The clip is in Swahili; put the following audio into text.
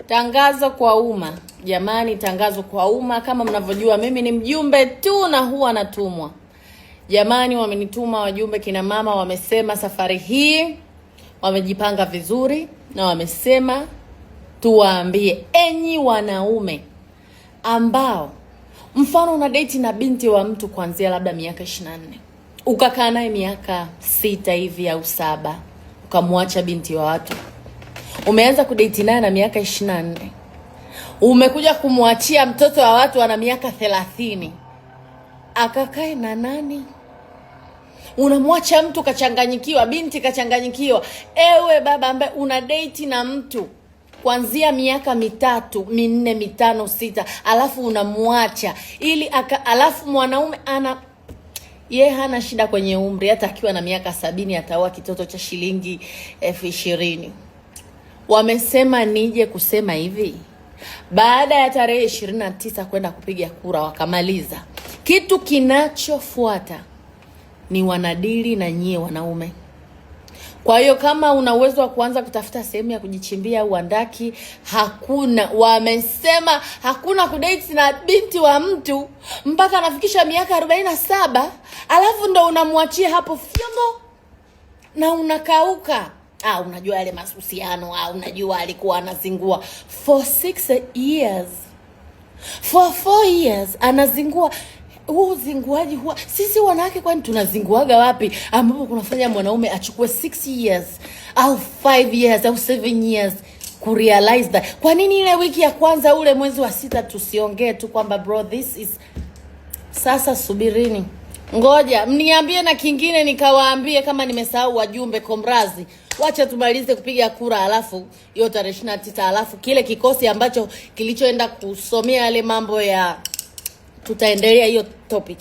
Tangazo kwa umma jamani, tangazo kwa umma. Kama mnavyojua mimi ni mjumbe tu na huwa natumwa. Jamani, wamenituma wajumbe, kina mama wamesema safari hii wamejipanga vizuri, na wamesema tuwaambie enyi wanaume ambao mfano una date na binti wa mtu kuanzia labda miaka 24 ukakaa naye miaka 6 hivi au 7, ukamwacha binti wa watu, umeanza kudate naye na miaka 24, umekuja kumwachia mtoto wa watu ana miaka 30, akakae na nani? Unamwacha mtu kachanganyikiwa, binti kachanganyikiwa. Ewe baba ambaye una date na mtu kuanzia miaka 3, 4, 5, 6, alafu unamwacha ili aka, alafu mwanaume ana ye hana shida kwenye umri, hata akiwa na miaka 70 ataoa kitoto cha shilingi 20,000. Wamesema nije kusema hivi, baada ya tarehe 29 kwenda kupiga kura wakamaliza, kitu kinachofuata ni wanadili na nyie wanaume. Kwa hiyo kama una uwezo wa kuanza kutafuta sehemu ya kujichimbia uandaki, hakuna. Wamesema hakuna kudate na binti wa mtu mpaka anafikisha miaka 47, alafu ndo unamwachia hapo fyongo na unakauka. Ah, unajua yale mahusiano, ah, unajua alikuwa anazingua for 6 years, for 4 years anazingua. Huu uzinguaji huwa sisi wanawake kwani tunazinguaga wapi ambapo kunafanya mwanaume achukue 6 years au 5 years au 7 years kurealize that? Kwa nini ile wiki ya kwanza ule mwezi wa 6 tusiongee tu kwamba bro this is sasa? Subirini, ngoja mniambie na kingine nikawaambie kama nimesahau. Wajumbe komrazi, wacha tumalize kupiga kura, alafu hiyo tarehe 29, alafu kile kikosi ambacho kilichoenda kusomea yale mambo ya, tutaendelea hiyo topic.